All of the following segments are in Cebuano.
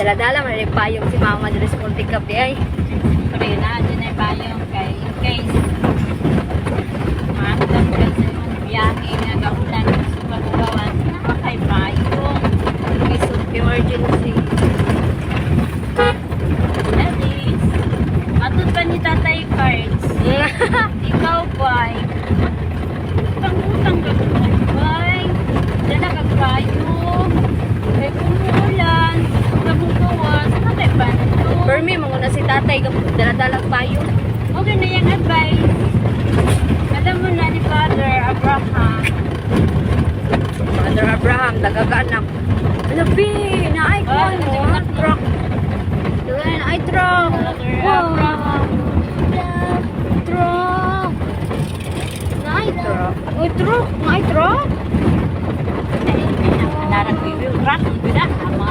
Dala-dala man rin payong si mama diri sa multi-cup di ay. Pre, na dyan ay payong kay in case maandam ka sa imong biyahe nga gaulan sa paggawan, naa kay payong. In case of emergency. That is, matod pa ni Tatay Cards. Ikaw, bay. Utang-utang ka ko, bay. Dala kag payong. Kay kung muulan, sa mong gawas, na kay panto. Permi mga na si tatay dala-dala payong. Okay na yung advice. Alam mo na ni Father Abraham. Father Abraham, dagaga anak. Labi, naay ko Ah, ano, truck. Dala naay truck. Father Wow. Abraham. Truck. Naay truck. Uy, truck, naay truck. Anara ko yung truck, ang gina, ama.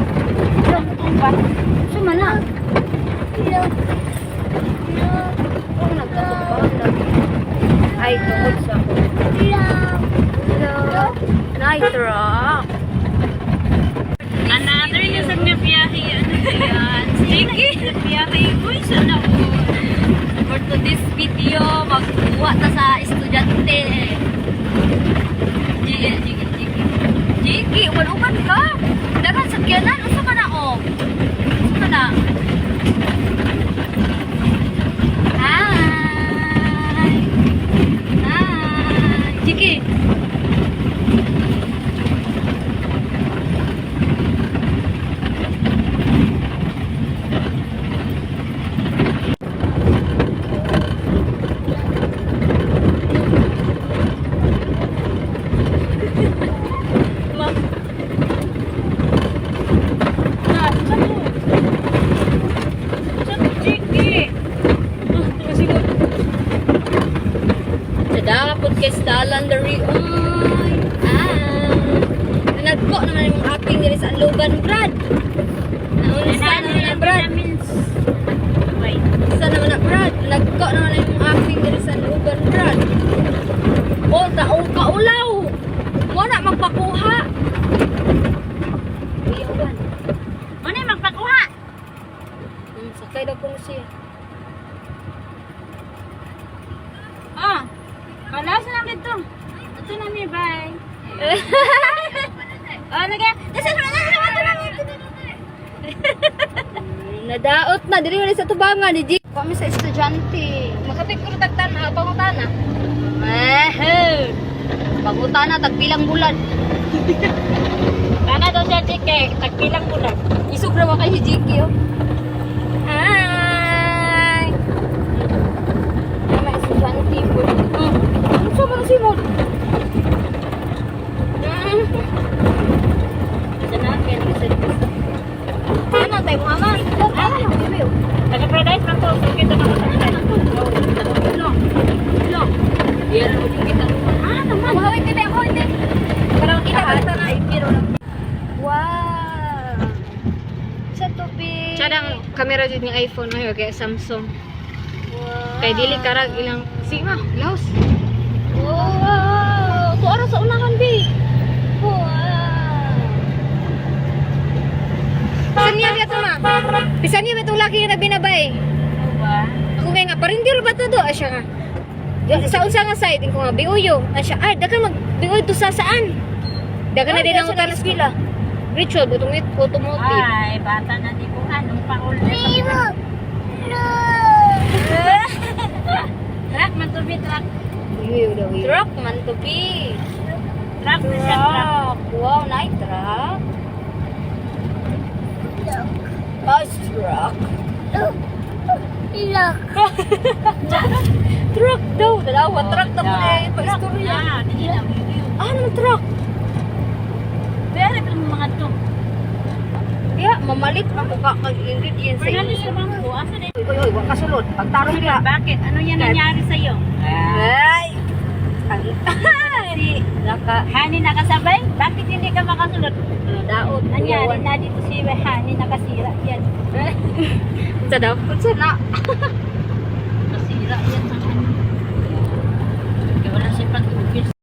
Truck ba? Suma na. Oh, nagkatumba. Ay, tungod sa ako. Hello. Naay truck. Another na sa nga biyahe, ano ba yan? Sige! Biyahe, uy, sana ko. For today's video, magkuha ta sa estudyante. Jiki, jiki, jiki. Jiki, uban-uban ka. Dagan sakyanan, usa ka na oh. Usa ka na. Hi. Hi. Jiki. Ma. Na, saan mo? Saan mo, Jiki? Ah, tumasigod. Sa dapot kay Stalan dari oy. Ah. Nagko naman yung aping diri sa Alugan, Brad. Naunsa naman na, Brad. Wait. Sa naman na, Brad. Nagko naman yung aping diri sa Alugan, Brad. O, tao kaulaw. Mo na magpakuha. Uy, uban. Ano yung magpakuha? Sakay daw kuno siya. Ah, kalasan lang dito. Ito na mi, bye. Oh, nag- Dasa na na na na Nadaot na diri wala sa tubangan ni G. Kami sa estudyante. Makapit ko tagtan na pangutana. Eh, pangutana tagpilang bulan. Kana daw siya chike, tagpilang bulan. Isog ra kay si Jiki oh. Hi. Nama estudyante po. Ano sa man si mo? Sa na kaya sa Ano tayo mga ma? Ah, bebe. Taga Paradise man to, so kita na sa Lo. Lo. Yan mo kita. Ah, naman. Mahawin din, mahawin din. Para makita ka na. Wow. Sa tubig. Charang kamera jud ng iPhone mayo kay Samsung. Wow. Kay dili karag ilang sigma laos. Wow. Tuara sa unahan, bi. Wow. Bisan niya ba ma? Bisan niya ba itong laki nga binabay? Ba? Ako kay nga parindir ba to do? Asya nga. Sa unsa nga side ko nga biuyo. Asya ay dakan mag biuyo to sa saan? Dakan na din ang utan sa eskwela. Ritual automotive. Ay, bata na di ko anong paul na. Truck man to be truck. Uyo daw uyo. Truck man to be. Truck na siya truck. Truck. Wow, night truck. Bus truck. Truck daw. Dalawa, truck na po eh. Pag-istorya. Ah, dili na biuyo. Ah, naman truck. Pero itong mga to. Kaya, mamalit man ko ka kag ingredients sa Fernandez inyo. sa bangko, asa na Uy, uy, uy, wa kasulod. Pagtarong ka. Bakit? Ano yan nangyari sa'yo? Ay! Ang Si Naka, Hani nakasabay? Bakit hindi ka makasunod? daot. Nangyari na dito si Hani nakasira yan. Sa daw. Unsa na? Nasira yan sa ano. Kaya wala siya pag-ubis.